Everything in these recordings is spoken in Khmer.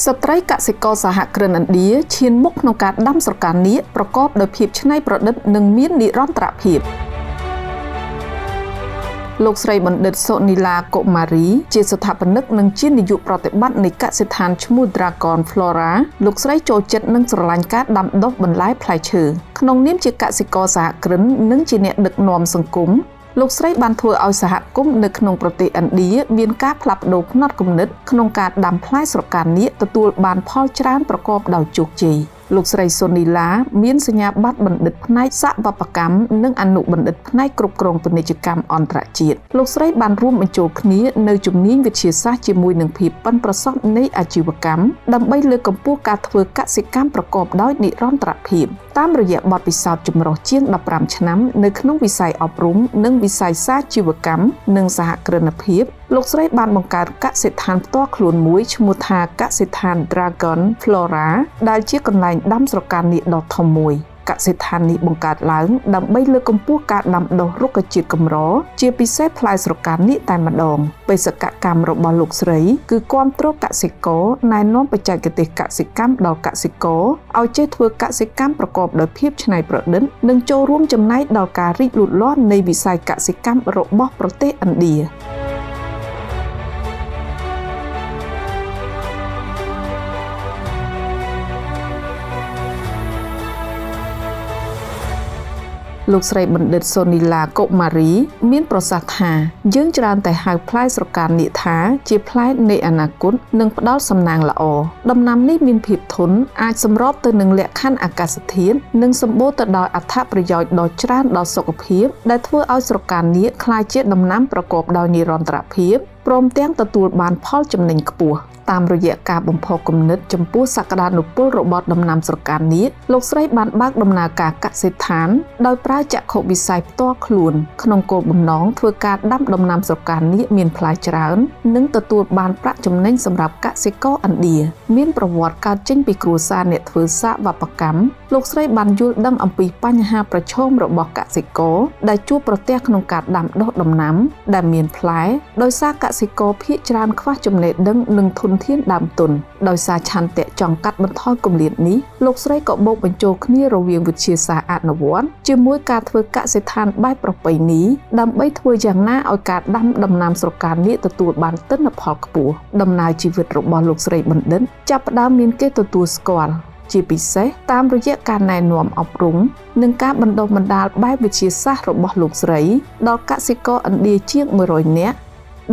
ស្ត្រីកសិករសហគ្រិនឥណ្ឌាឈានមុខក្នុងការដាំស្រកានាគប្រកបដោយភាពច្នៃប្រឌិតនិងមាននិរន្តរភាពលោកស្រីបណ្ឌិតសូនីឡាកុមារីជាស្ថាបនិកនិងជានាយកប្រតិបត្តិនៃកសិដ្ឋានឈ្មោះ Dragon Flora លោកស្រីចូលចិត្តនិងស្រឡាញ់ការដាំដុះបន្លែផ្លែឈើក្នុងនាមជាកសិករសហគ្រិននិងជាអ្នកដឹកនាំសង្គមលោកស្រីបានធ្វើឲ្យសហគមន៍នៅក្នុងប្រទេសឥណ្ឌាមានការផ្លាស់ប្ដូរផ្នត់គំនិតក្នុងការដាំផ្លែស្រកានាគទទួលបានផលច្រើនប្រកបដោយជោគជ័យលោកស្រីសូនីឡាមានសញ្ញាបត្របណ្ឌិតផ្នែកសវបកម្មនិងអនុបណ្ឌិតផ្នែកគ្រប់គ្រងពាណិជ្ជកម្មអន្តរជាតិលោកស្រីបានរួមបញ្ចូលគ្នានៅជំនាញវិទ្យាសាស្ត្រជាមួយនឹងភាពប៉ិនប្រសប់នៃអាជីវកម្មដើម្បីលើកកម្ពស់ការធ្វើកសិកម្មប្រកបដោយនិរន្តរភាពតាមរយៈបទពិសោធន៍ចម្រុះជាង15ឆ្នាំនៅក្នុងវិស័យអប់រំនិងវិស័យសាជីវកម្មនិងសហគ្រិនភាពលោកស្រីបានបង្កើតកសិដ្ឋានផ្ទាល់ខ្លួនមួយឈ្មោះថាកសិដ្ឋាន Dragon Flora ដែលជាកន្លែងដាំស្រកានាគដ៏ធំមួយកសិដ្ឋាននេះបង្កើតឡើងដើម្បីលើកកម្ពស់ការដាំដុះរុក្ខជាតិកម្រជាពិសេសផ្លែស្រកានាគតែម្ដងបេសកកម្មរបស់លោកស្រីគឺគាំទ្រកសិករណែនាំបច្ចេកទេសកសិកម្មដល់កសិករឲ្យចេះធ្វើកសិកម្មប្រកបដោយភាពច្នៃប្រឌិតនិងចូលរួមចំណែកដល់ការរីកលូតលាស់នៃវិស័យកសិកម្មរបស់ប្រទេសឥណ្ឌាលោកស្រីបណ្ឌិតសូនីឡាកុមារីមានប្រសាសន៍ថាយើងច្រើនតែហៅផ្លែស្រកានាគថាជាផ្លែនៃអនាគតនិងផ្ដល់សំណាងល្អដំណាំនេះមានភាពធន់អាចសម្របទៅនឹងលក្ខខណ្ឌអាកាសធាតុនិងសម្បូរទៅដោយអត្ថប្រយោជន៍ដ៏ច្រើនដល់សុខភាពដែលធ្វើឲ្យស្រកានាគក្លាយជាដំណាំប្រកបដោយនិរន្តរភាពព្រមទាំងទទួលបានផលចំណេញខ្ពស់តាមរយៈការបំផុសគំនិតចំពោះសក្តានុពលរបស់ដំណាំស្រកានាគលោកស្រីបានបើកដំណើរការកសិដ្ឋានដោយប្រើចក្ខុវិស័យផ្ទាល់ខ្លួនក្នុងគោលបំណងធ្វើការដាំដំណាំស្រកានាគមានផ្លែច្រើននិងទទួលបានប្រាក់ចំណេញសម្រាប់កសិករឥណ្ឌាមានប្រវត្តិកើតចេញពីគ្រួសារអ្នកធ្វើសវបកម្មលោកស្រីបានយល់ដឹងអំពីបញ្ហាប្រឈមរបស់កសិករដែលជួបប្រទះក្នុងការដាំដុះដំណាំដែលមានផ្លែដោយសារកសិករភាគច្រើនខ្វះចំណេះដឹងនិងធនធានដើមទុនដោយសារឆន្ទៈចង់កាត់បន្ថយគម្លាតនេះលោកស្រីក៏បូកបញ្ចូលគ្នារវាងវិទ្យាសាស្ត្រអនុវត្តជាមួយការធ្វើកសិដ្ឋានបែបប្រពៃណីដើម្បីធ្វើយ៉ាងណាឲ្យការដាំដំណាំស្រកានាគទទួលបានទិន្នផលខ្ពស់ដំណើរជីវិតរបស់លោកស្រីបណ្ឌិតចាប់ផ្ដើមមានគេទទួលស្គាល់ជាពិសេសតាមរយៈការណែនាំអប់រំនិងការបណ្ដុះបណ្ដាលបែបវិទ្យាសាស្ត្ររបស់លោកស្រីដល់កសិករឥណ្ឌាជាង100នាក់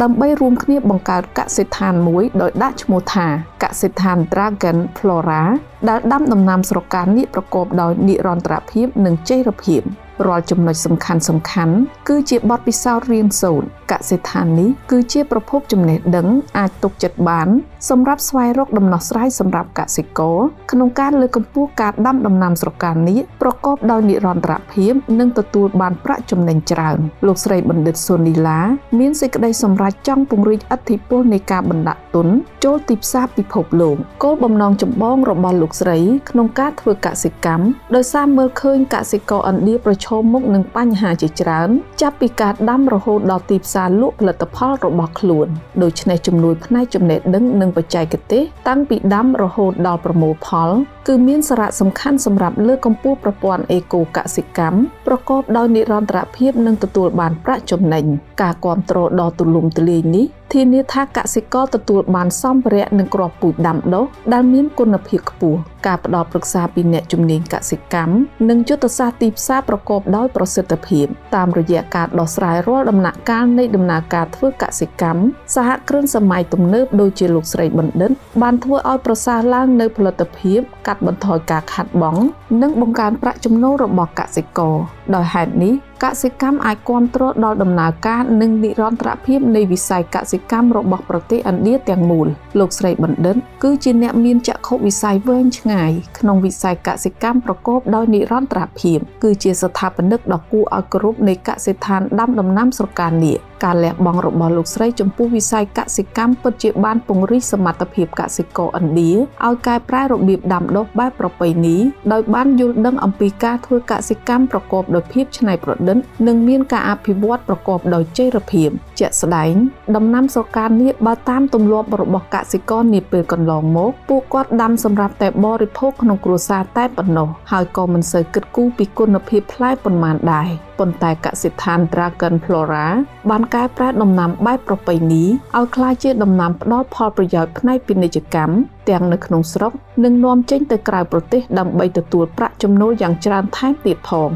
ដើម្បីរួមគ្នាបង្កើតកសិដ្ឋានមួយដោយដាក់ឈ្មោះថាកសិដ្ឋាន Dragon Flora ដែលដាំដំណាំស្រកានាគប្រកបដោយនិរន្តរភាពនិងចីរភាពរាល់ចំណុចសំខាន់ៗគឺជាបទពិសោធន៍រៀនសូត្រកសិដ្ឋាននេះគឺជាប្រភពចំណេះដឹងអាចទុកចិត្តបានសម្រាប់ស្វែងរកដំណោះស្រាយសម្រាប់កសិករក្នុងការលើកកម្ពស់ការដាំដំណាំស្រកានាគប្រកបដោយនិរន្តរភាពនិងទទួលបានប្រាក់ចំណេញច្រើនលោកស្រីបណ្ឌិតសូនីឡាមានសេចក្តីសម្រេចចង់ពង្រីកឥទ្ធិពលនៃការបណ្ដាក់ទុនចូលទីផ្សារពិភពលោកគោលបំណងចម្បងរបស់លោកស្រីក្នុងការធ្វើកសិកម្មដោយសារមើលឃើញកសិករឥណ្ឌាប្រឈមមុខនឹងបញ្ហាជាច្រើនចាប់ពីការដាំរហូតដល់ទីផ្សារលក់ផលិតផលរបស់ខ្លួនដូច្នេះជំនួយផ្នែកចំណេះដឹងនិងបច្ចេកទេសតាំងពីដាំរហូតដល់ប្រមូលផលគឺមានសារៈសំខាន់សម្រាប់លើកកម្ពស់ប្រព័ន្ធអេកូកសិកម្មប្រកបដោយនិរន្តរភាពនិងទទួលបានប្រាក់ចំណេញការគាំទ្រដ៏ទូលំទូលាយនេះធានាថាកសិករទទួលបានសម្ភារៈនិងគ្រាប់ពូជដាំដុះដែលមានគុណភាពខ្ពស់ការផ្ដល់ប្រឹក្សាពីអ្នកជំនាញកសិកម្មនិងយុទ្ធសាស្ត្រទីផ្សារប្រកបដោយប្រសិទ្ធភាពតាមរយៈការដោះស្រាយរាល់ដំណាក់កាលនៃដំណើរការធ្វើកសិកម្មសហគ្រិនសម័យទំនើបដូចជាលោកស្រីបណ្ឌិតបានធ្វើឲ្យប្រសើរឡើងនូវផលិតភាពកាត់បន្ថយការខាតបង់និងបង្កើនប្រាក់ចំណូលរបស់កសិករដោយហេតុនេះកសិកម្មអាចគាំទ្រដល់ដំណើរការនិងនិរន្តរភាពនៃវិស័យកសិកម្មរបស់ប្រទេសឥណ្ឌាទាំងមូលលោកស្រីបណ្ឌិតគឺជាអ្នកមានចក្ខុវិស័យវែងឆ្ងាយក្នុងវិស័យកសិកម្មប្រកបដោយនិរន្តរភាពគឺជាស្ថាបនិកដ៏គួរឲ្យគោរពនៃកសិដ្ឋានដាំដំណាំស្រកានាគការលះបង់របស់លោកស្រីចំពោះវិស័យកសិកម្មពិតជាបានពង្រីកសមត្ថភាពកសិករឥណ្ឌាឲ្យកែប្រែរបៀបដាំដុះបែបប្រពៃណីដោយបានយល់ដឹងអំពីការធ្វើកសិកម្មប្រកបដោយភាពច្នៃប្រឌិត ដិតនិងមានការអភិវឌ្ឍប្រកបដោយចីរភាពជាក់ស្ដែងដំណាំស្រកានាគបើតាមទម្លាប់របស់កសិករនាពេលកន្លងមកពួកគាត់ដាំសម្រាប់តែបរិភោគក្នុងគ្រួសារតែប៉ុណ្ណោះហើយក៏មិនសូវគិតគូរពីគុណភាពផ្លែប៉ុន្មានដែរប៉ុន្តែកសិដ្ឋាន Dragon Flora បានកែប្រែដំណាំបែបប្រពៃណីឲ្យក្លាយជាដំណាំផ្ដល់ផលប្រយោជន៍ផ្នែកពាណិជ្ជកម្មទាំងនៅក្នុងស្រុកនិងនាំចេញទៅក្រៅប្រទេសដើម្បីទទួលប្រាក់ចំណូលយ៉ាងច្រើនថែមទៀតផង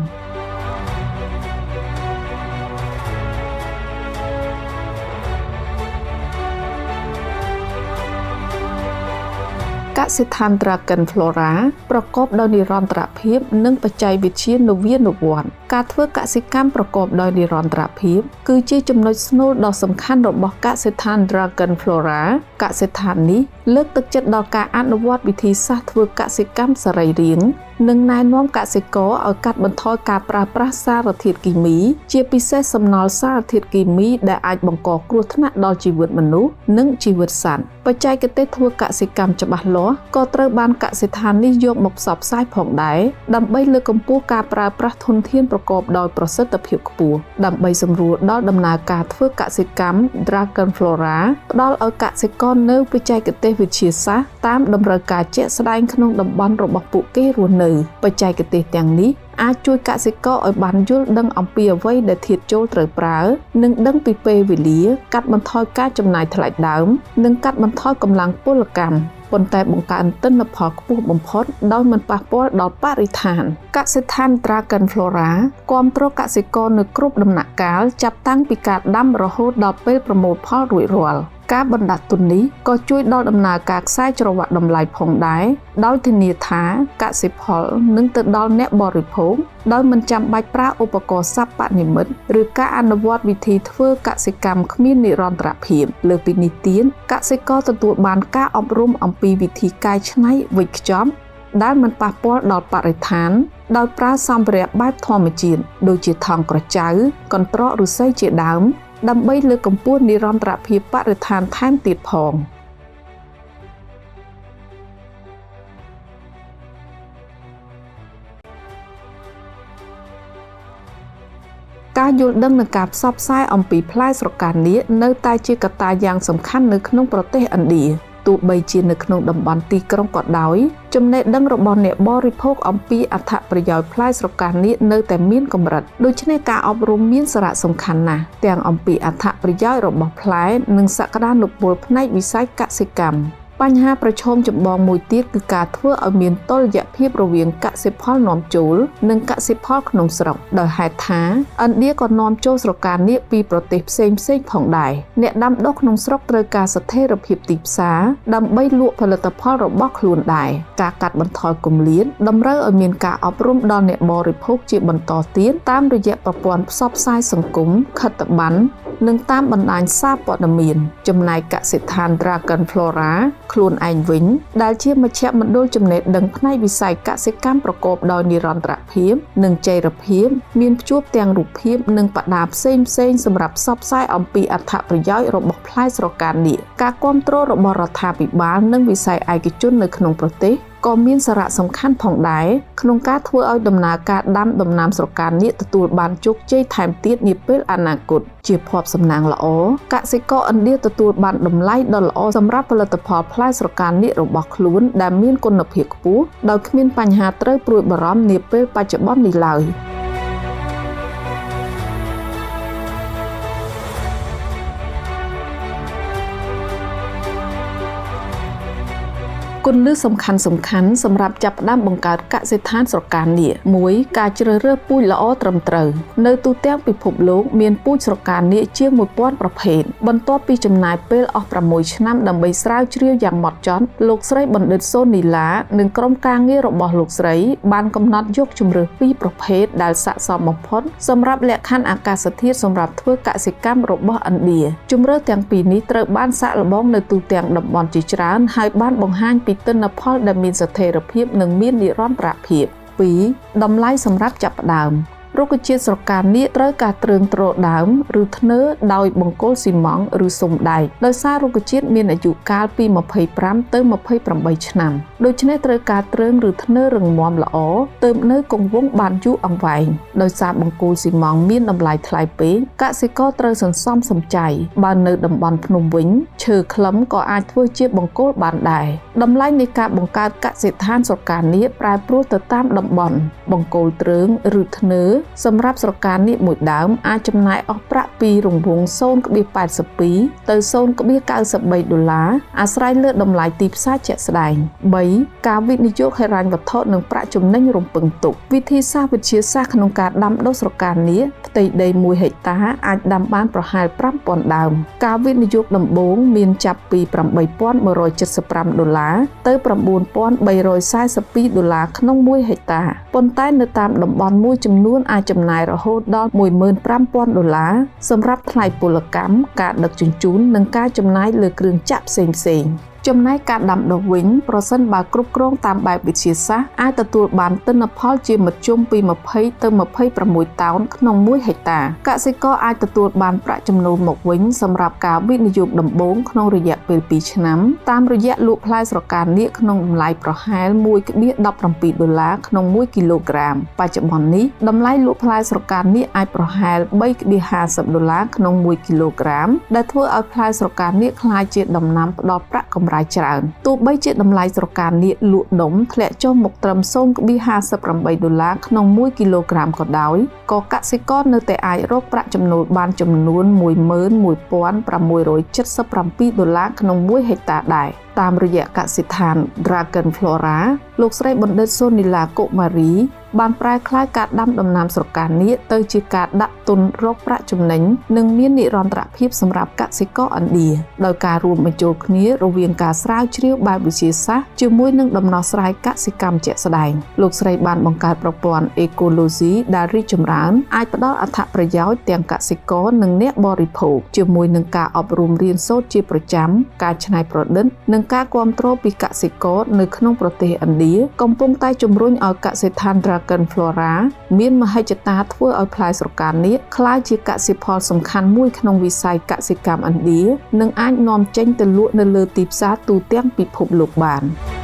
កសិដ្ឋាន Dragon Flora ប្រកបដោយនិរន្តរភាពនិងបច្ចេកវិទ្យានវានុវត្តន៍ការធ្វើកសិកម្មប្រកបដោយនិរន្តរភាពគឺជាចំណុចស្នូលដ៏សំខាន់របស់កសិដ្ឋាន Dragon Flora កសិដ្ឋាននេះលើកទឹកចិត្តដល់ការអនុវត្តវិធីសាស្ត្រធ្វើកសិកម្មសរីរាង្គនិងណែនាំកសិករឲ្យកាត់បន្ថយការប្រើប្រាស់សារធាតុគីមីជាពិសេសសំណល់សារធាតុគីមីដែលអាចបង្កគ្រោះថ្នាក់ដល់ជីវិតមនុស្សនិងជីវិតសត្វបច្ចេកទេសធ្វើកសិកម្មច្បាស់លាស់ក៏ត្រូវបានកសិដ្ឋាននេះយកមកផ្សព្វផ្សាយផងដែរដើម្បីលើកកម្ពស់ការប្រើប្រាស់ធនធានប្រកបដោយប្រសិទ្ធភាពខ្ពស់ដើម្បីសម្រួលដល់ដំណើរការធ្វើកសិកម្ម Dragon Flora ផ្ដល់ឲ្យកសិករនៅបច្ចេកទេសវិទ្យាសាស្ត្រតាមតម្រូវការជាក់ស្ដែងក្នុងតំបន់របស់ពួកគេរស់នៅបច្ចេកទេសទាំងនេះអាចជួយកសិករឲ្យបានយល់ដឹងអំពីអ្វីដែលធាតុចូលត្រូវប្រើនិងដឹងពីពេលវេលាកាត់បន្ថយការចំណាយថ្លៃដើមនិងកាត់បន្ថយកម្លាំងពលកម្មប៉ុន្តែបង្កើនទិន្នផលខ្ពស់បំផុតដោយមិនប៉ះពាល់ដល់បរិស្ថានកសិដ្ឋាន Dragon Flora គាំទ្រកសិករនៅគ្រប់ដំណាក់កាលចាប់តាំងពីការដាំរហូតដល់ពេលប្រមូលផលរួចរាល់ការបណ្ដាក់ទុននេះក៏ជួយដល់ដំណើរការខ្សែច្រវាក់តម្លៃផងដែរដោយធានាថាកសិផលនឹងទៅដល់អ្នកបរិភោគដោយមិនចាំបាច់ប្រើឧបករណ៍សិប្បនិម្មិតឬការអនុវត្តវិធីធ្វើកសិកម្មគ្មាននិរន្តរភាពលើពីនេះទៀតកសិករទទួលបានការអប់រំអំពីវិធីកែច្នៃវេចខ្ចប់ដែលមិនប៉ះពាល់ដល់បរិស្ថានដោយប្រើសម្ភារៈបែបធម្មជាតិដូចជាថង់ក្រចៅកន្ត្រកឫស្សីជាដើមដើម្បីលើកកម្ពស់និរន្តរភាពបរិស្ថានថែមទៀតផងការយល់ដឹងនិងការផ្សព្វផ្សាយអំពីផ្លែស្រកានាគនៅតែជាកត្តាយ៉ាងសំខាន់នៅក្នុងប្រទេសឥណ្ឌាទោះបីជានៅក្នុងតំបន់ទីក្រុងក៏ដោយចំណេះដឹងរបស់អ្នកបរិភោគអំពីអត្ថប្រយោជន៍ផ្លែស្រកានាគនៅតែមានកម្រិតដូច្នេះការអប់រំមានសារៈសំខាន់ណាស់ទាំងអំពីអត្ថប្រយោជន៍របស់ផ្លែនិងសក្តានុពលផ្នែកវិស័យកសិកម្មបញ្ហាប្រឈមចម្បងមួយទៀតគឺការធ្វើឲ្យមានតុល្យភាពរវាងកសិផលនាំចូលនិងកសិផលក្នុងស្រុកដោយហេតុថាឥណ្ឌាក៏នាំចូលស្រកានាគពីប្រទេសផ្សេងៗផងដែរអ្នកដាំដុះក្នុងស្រុកត្រូវការស្ថិរភាពទីផ្សារដើម្បីលក់ផលិតផលរបស់ខ្លួនដែរការកាត់បន្ថយគម្លាតតម្រូវឲ្យមានការអប់រំដល់អ្នកបរិភោគជាបន្តទៀតតាមរយៈប្រព័ន្ធផ្សព្វផ្សាយសង្គមខិត្តប័ណ្ណនិងតាមបណ្ដាញសារព័ត៌មានចំណែកកសិដ្ឋាន Dragon Flora ខ្លួនឯងវិញដែលជាមជ្ឈមណ្ឌលចំណេះដឹងផ្នែកវិស័យកសិកម្មប្រកបដោយនិរន្តរភាពនិងចីរភាពមានភ្ជាប់ទាំងរូបភាពនិងបដាផ្សេងៗសម្រាប់ផ្សព្វផ្សាយអំពីអត្ថប្រយោជន៍របស់ផ្លែស្រកានាគការគាំទ្ររបស់រដ្ឋាភិបាលនិងវិស័យឯកជននៅក្នុងប្រទេសក៏មានសារៈសំខាន់ផងដែរក្នុងការធ្វើឲ្យដំណើរការដាំដំណាំស្រកានាគទទួលបានជោគជ័យថែមទៀតនាពេលអនាគតជាភ័ព្វសំណាងល្អកសិករឥណ្ឌាទទួលបានតម្លៃដ៏ល្អសម្រាប់ផលិតផលផ្លែស្រកានាគរបស់ខ្លួនដែលមានគុណភាពខ្ពស់ដោយគ្មានបញ្ហាត្រូវព្រួយបារម្ភនាពេលបច្ចុប្បន្ននេះឡើយគន្លឹះសំខាន់សម្រាប់ចាប់ផ្ដើមបង្កើតកសិដ្ឋានស្រកានាគ1ការជ្រើសរើសពូជល្អត្រឹមត្រូវនៅទូទាំងពិភពលោកមានពូជស្រកានាគជាង1000ប្រភេទបន្ទាប់ពីចំណាយពេលអស់6ឆ្នាំដើម្បីស្រាវជ្រាវយ៉ាងហ្មត់ចត់លោកស្រីបណ្ឌិតសូនីឡានិងក្រុមការងាររបស់លោកស្រីបានកំណត់យកជម្រើសពីរប្រភេទដែលស័ក្តិសមបំផុតសម្រាប់លក្ខខណ្ឌអាកាសធាតុសម្រាប់ធ្វើកសិកម្មរបស់ឥណ្ឌាជម្រើសទាំងពីរនេះត្រូវបានសាកល្បងនៅទូទាំងតំបន់ជាច្រើនហើយបានបង្ហាញពីទិន្នផលដែលមានស្ថិរភាពនិងមាននិរន្តរភាព2តម្លៃសម្រាប់ចាប់ផ្ដើម រុក្ខជាតិស្រកានាគត្រូវការទ្រើងទ្រដើមឬធ្នើដោយបង្គោលស៊ីម៉ងត៍ឬស៊ុមដែកដោយសាររុក្ខជាតិមានអាយុកាលពី25ទៅ28ឆ្នាំដូច្នេះត្រូវការទ្រើងឬធ្នើរឹងមាំល្អទើបនៅគង់វង្សបានយូរអង្វែងដោយសារបង្គោលស៊ីម៉ងត៍មានតម្លៃថ្លៃពេកកសិករត្រូវសន្សំសំចៃបើនៅតំបន់ភ្នំវិញឈើខ្លឹមក៏អាចធ្វើជាបង្គោលបានដែរតម្លៃនៃការបង្កើតកសិដ្ឋានស្រកានាគប្រែប្រួលទៅតាមតំបន់បង្គោលទ្រើងឬធ្នើសម្រាប់ស្រកានាគមួយដើមអាចចំណាយអស់ប្រាក់ពីរង្វង់ 0.82 ទៅ 0.93 ដុល្លារអាស្រ័យលើតម្លៃទីផ្សារជាក់ស្ដែង3ការវិនិយោគហិរញ្ញវត្ថុនិងប្រាក់ចំណេញរំពឹងទុកវិធីសាស្ត្រវិទ្យាសាស្ត្រក្នុងការដាំដុះស្រកានាគផ្ទៃដី1ហិកតាអាចដាំបានប្រហែល5000ដើមការវិនិយោគដំបូងមានចាប់ពី8175ដុល្លារទៅ9342ដុល្លារក្នុង1ហិកតាប៉ុន្តែនៅតាមតំបន់មួយចំនួនអាចចំណាយរហូតដល់15000ដុល្លារសម្រាប់ថ្លៃពលកម្មការដឹកជញ្ជូននិងការចំណាយលើគ្រឿងចក្រផ្សេងៗចំណែកការដាំដុះវិញប្រសិនបើគ្រប់គ្រងតាមបែបវិទ្យាសាស្ត្រអាចទទួលបានទិន្នផលជាមធ្យមពី20ទៅ26តោនក្នុង1ហិកតាកសិករអាចទទួលបានប្រាក់ចំណូលមកវិញសម្រាប់ការវិនិយោគដំបូងក្នុងរយៈពេល2ឆ្នាំតាមរយៈលក់ផ្លែស្រកានាគក្នុងតម្លៃប្រហែល 1.17 ដុល្លារក្នុង1គីឡូក្រាមបច្ចុប្បន្ននេះតម្លៃលក់ផ្លែស្រកានាគអាចប្រហែល 3.50 ដុល្លារក្នុង1គីឡូក្រាមដែលធ្វើឲ្យផ្លែស្រកានាគក្លាយជាដំណាំផ្ដល់ប្រាក់កម្រៃច្រើនទោះបីជាតម្លៃស្រកានាគលក់ដុំធ្លាក់ចុះមកត្រឹម 0.58 ដុល្លារក្នុង1គីឡូក្រាមក៏ដោយក៏កសិករនៅតែអាចរកប្រាក់ចំណូលបានចំនួន 11,677 ដុល្លារក្នុង1ហិកតាដែរតាមរយៈកសិដ្ឋាន Dragon Flora លោកស្រីបណ្ឌិតសូនីឡាកុមារីបានប្រែក្លាយការដាំដំណាំស្រកានាគទៅជាការដាក់ទុនរកប្រាក់ចំណេញនិងមាននិរន្តរភាពសម្រាប់កសិករឥណ្ឌាដោយការរួមបញ្ចូលគ្នារវាងការស្រាវជ្រាវបែបវិទ្យាសាស្ត្រជាមួយនឹងដំណោះស្រាយកសិកម្មជាក់ស្ដែងលោកស្រីបានបង្កើតប្រព័ន្ធអេកូឡូស៊ីដែលរីកចម្រើនអាចផ្ដល់អត្ថប្រយោជន៍ទាំងកសិករនិងអ្នកបរិភោគជាមួយនឹងការអប់រំរៀនសូត្រជាប្រចាំការច្នៃប្រឌិតនិងការគាំទ្រពីកសិករនៅក្នុងប្រទេសឥណ្ឌាកំពុងតែជំរុញឲ្យកសិដ្ឋាន Dragon Flora មានមហិច្ឆតាធ្វើឲ្យផ្លែស្រកានាគក្លាយជាកសិផលសំខាន់មួយក្នុងវិស័យកសិកម្មឥណ្ឌានិងអាចនាំចេញទៅលក់នៅលើទីផ្សារទូទាំងពិភពលោកបាន។